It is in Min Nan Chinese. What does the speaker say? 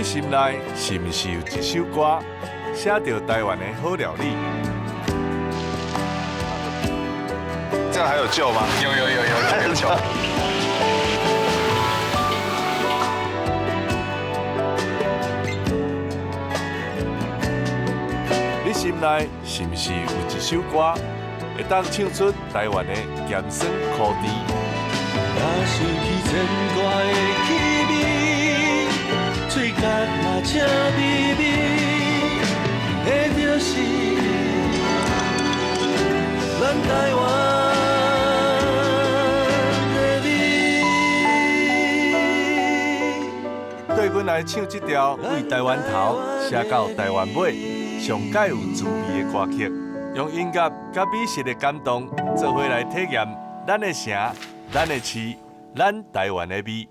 你心內是毋是有一首歌，寫著台灣的好料理？這樣還有救嗎？有有有有，還有救。你心內是毋是有一首歌，會當唱出台灣的鹹酸苦甜？若想起前掛的氣味，嘴角嘛笑眯眯，彼就是咱台灣的美。對阮來唱這條為台灣頭寫到台灣尾，上蓋有滋味的歌曲，用音樂佮美食的感動，做伙來體驗咱的城、咱的市、咱台灣的味。